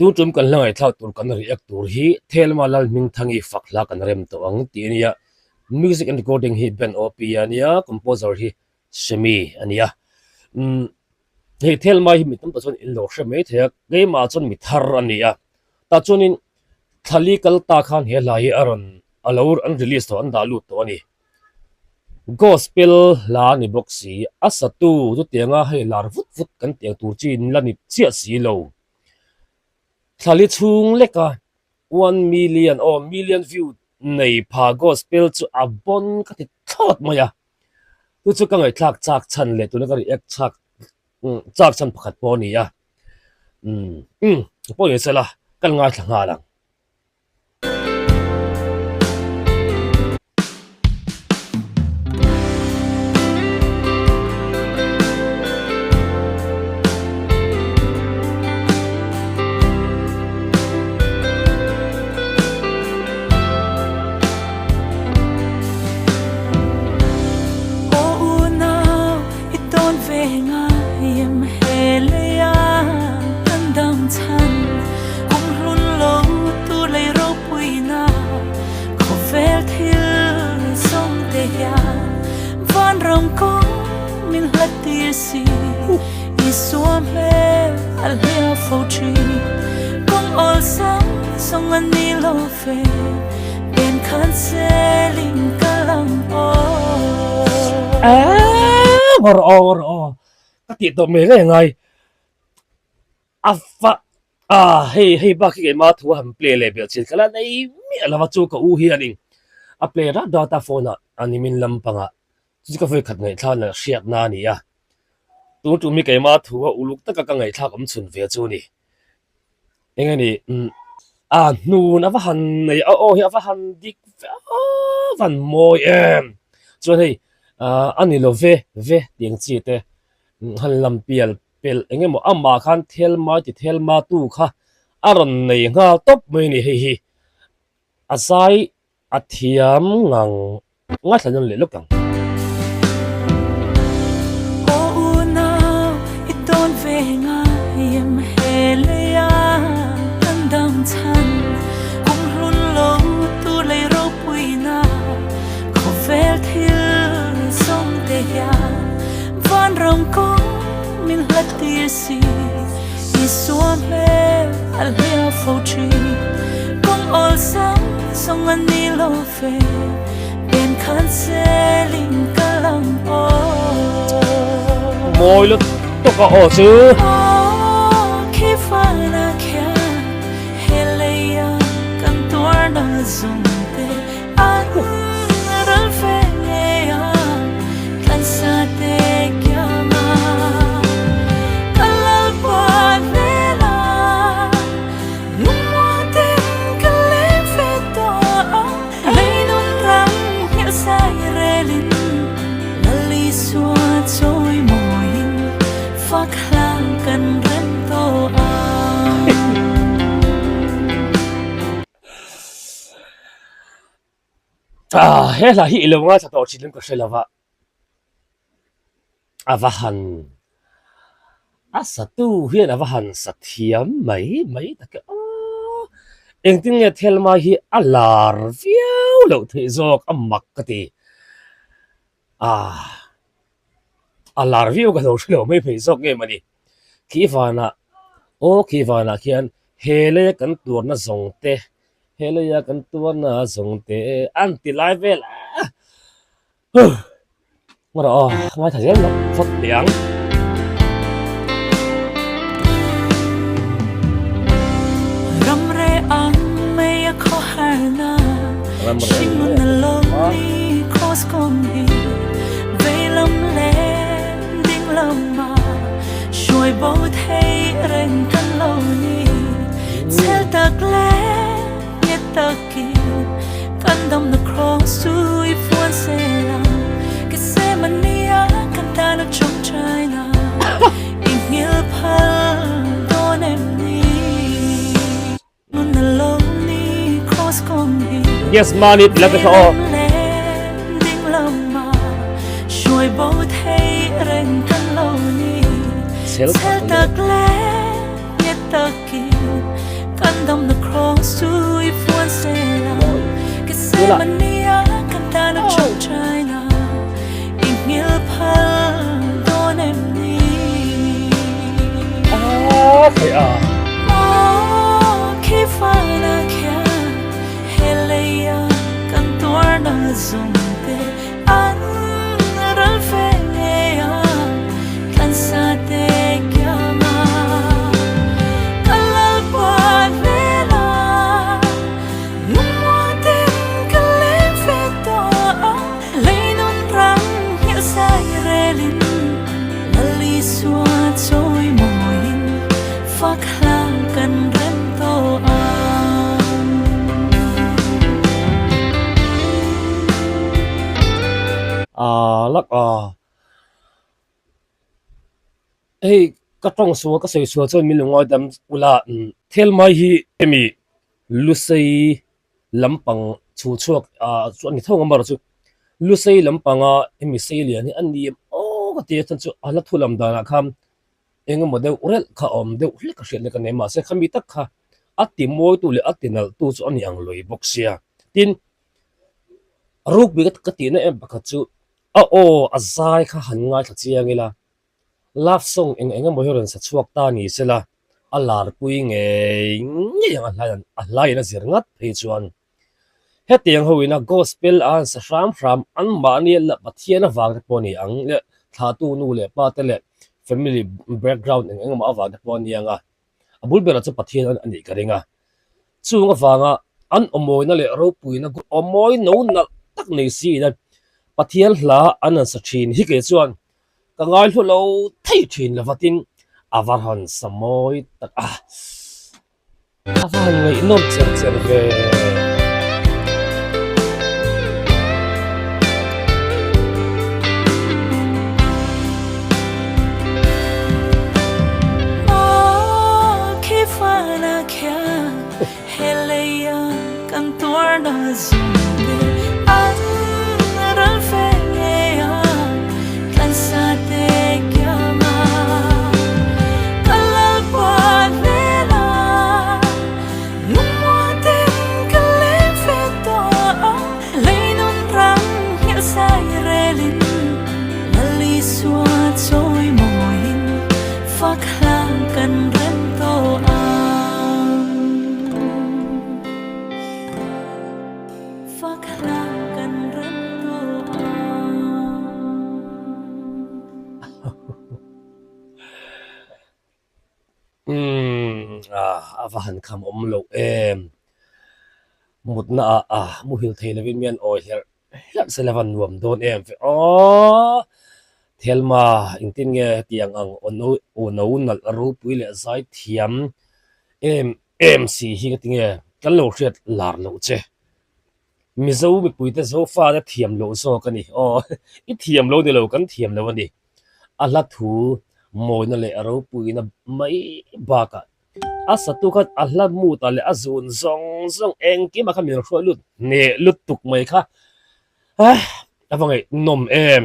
Tun tum kan hla ngaihthlak tur kan react tur hi Thelma Lalhmingthangi fak hla kan rem tawh ang tih a nia. Music and recording hi Ben OP a nia, composer hi Semi a nia. Umm hei Thelma hi mi tam tak chuan in lo hre mai thei a, keimah chuan mi thar a ni a. Tah chuanin thlali kal ta khan he hla hi a rawn a lo an release tawh an dah lut tawh a ni. Gospel hla a ni bawk si, a satu chutianga hei lar vut vut kan tih ang tur chi la ni chiah si lo. Thlali chhung leka one million aw million view nei pha gospel chu a bawn ka ti thlawt mai a, chu chu ka ngaihthlak chak chhan leh tuna ka react chak chak chhan pakhat pawh a ni a, umm umm pawh ni sela kan ngaithla nghal ang. Ngawr aw ngawr aw ka tih tawh mai reng ai a fa a hei hei bak hi keimah thu a han play leh belh chin kha la nei miah lo a chu ka u hianin a play rat rat a phone ah a nimin lampangah chu ka vawi khat ngaihthlak na hriatna a ni a tun tum hi keimah thu a uluk taka ka ngaihthlak awm chhun ve chu a ni eng nge ni umm a hnun a va han nei a aw hi a va han dik ve a van mawi em chuan hei ah a ni lo ve ve tih ang chi te han lam pial pelh eng emaw amah khan thelma ti thelma tu kha a rawn nei nghal tawp mai a ni hei hi a zai a thiam ngang ngaithla nawn leh lawk ang. Van ram kawng min hlat tir si Isua hmel a hliau fo thin Kawng awlsam zawng a ni lo ve Pen khan selin ka lang aw Mawi lutuk a aw chu. Aw khi fana khian he leia kan tuarna zawng te an ral ve ngei a tlansa te kiang a ka lalpa hmel a lungmuang ten ka leng ve tawh ang leinun ram nghilh sai relin Lal Isua chawi mawiin fak hlang kan rem tawh ang. Ah he hla hi i lo ngaithla tawh thin em ka hre lo va, a va han a satu hian a va han sa thiam mai mai tak e aw engtin nge Thelma hi a lar viau loh theih zawk a mak ka ti ah a lar viau ka lo hre lo mai mai zawk nge mawni khi vanah aw khi vanah khian he leia kan tuarna zawng te He leia kan tuarna zawng te an ti lai vel a huh ngaw rawh aw ngaithla zel lo phawt teh ang. Ram re ang mei a khaw har na hring nun a lo ni cross kawng hi vei lam leh ding lam ah hruai bo thei reng kan lo ni chhel tak leh nghet takin kan damna cross chu i phuan sel ang Gethsemane-a kan tana tawngtaina i nghil phal dawn em ni nun a lo ni cross kawng hi Yes mani tih la te kha aw. Ding lama hruai bo thei reng kan lo ni Chhel chhel tak leh nghet takin. Ah lak a hei ka tawng sual ka sawi sual chuan min lo ngaidam ula thil mai hi hemi lusei lampang chhul chhuak ah chu a ni tho ang amaherawhchu lusei lampanga hemi sei lian hi a ni em aw ka ti a chuan chu a la thu lam danah khan eng emaw deuh relh kha a awm deuh hlek a hriat lek a ni mahse khami tak kha a ti mawitu leh a ti nalhtu chu a ni ang lui bawk sia tin rugby ka tihna em pakhat chu a aw a zai kha han ngaithla chiang ila love song eng eng emaw hi rawn sa chhuak ta ni sela a larpui ngei ngei ang a hlai a hlaiin a zir ngat phei chuan hetiang ho ina gospel a an sa hram hram an mahni la Pathian avang te pawh a ni ang leh thlahtu nu leh pa te leh family background eng eng emaw avang te pawh a ni ang a a bul berah chu Pathian a nih ka ring a chung avanga an awmawina leh ropuina awmawi no nalh tak nei siin Pathian hla an han sa thin hi kei chuan Ka ngaihlu lo thei thin lo vatin a va rawn sa mawi tak a, a va han ngaihnawm cher cher ve. Umm a va han kham awm loh em mutna ah a muhil thei lovin mi an awi hlerh hlerh se la van nuam dawn em ve aww Thelma engtin nge hetiang ang aw no aw no nalh ropui leh zai thiam em em si hi ka ti nge kan lo hriat lar loh che Mizo mipuite Zofa te thiam loh zawk a ni aw i thiam lo ni lo kan thiam lo a ni a hla thu mawina leh a ropuina mai bakah a satu khan a hla mut ah leh a zun zawng zawng engkim ah khan min hruai lut hneh lutuk mai kha a va ngaihnawm em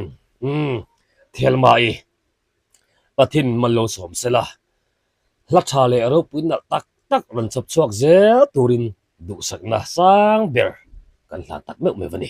umm Thelma-i Pathian min mal lo sawm sela hla tha leh ropui nalh tak tak rawn chawp chhuak zel turin duhsakna sang ber kan hlan tak meuh meuh a ni.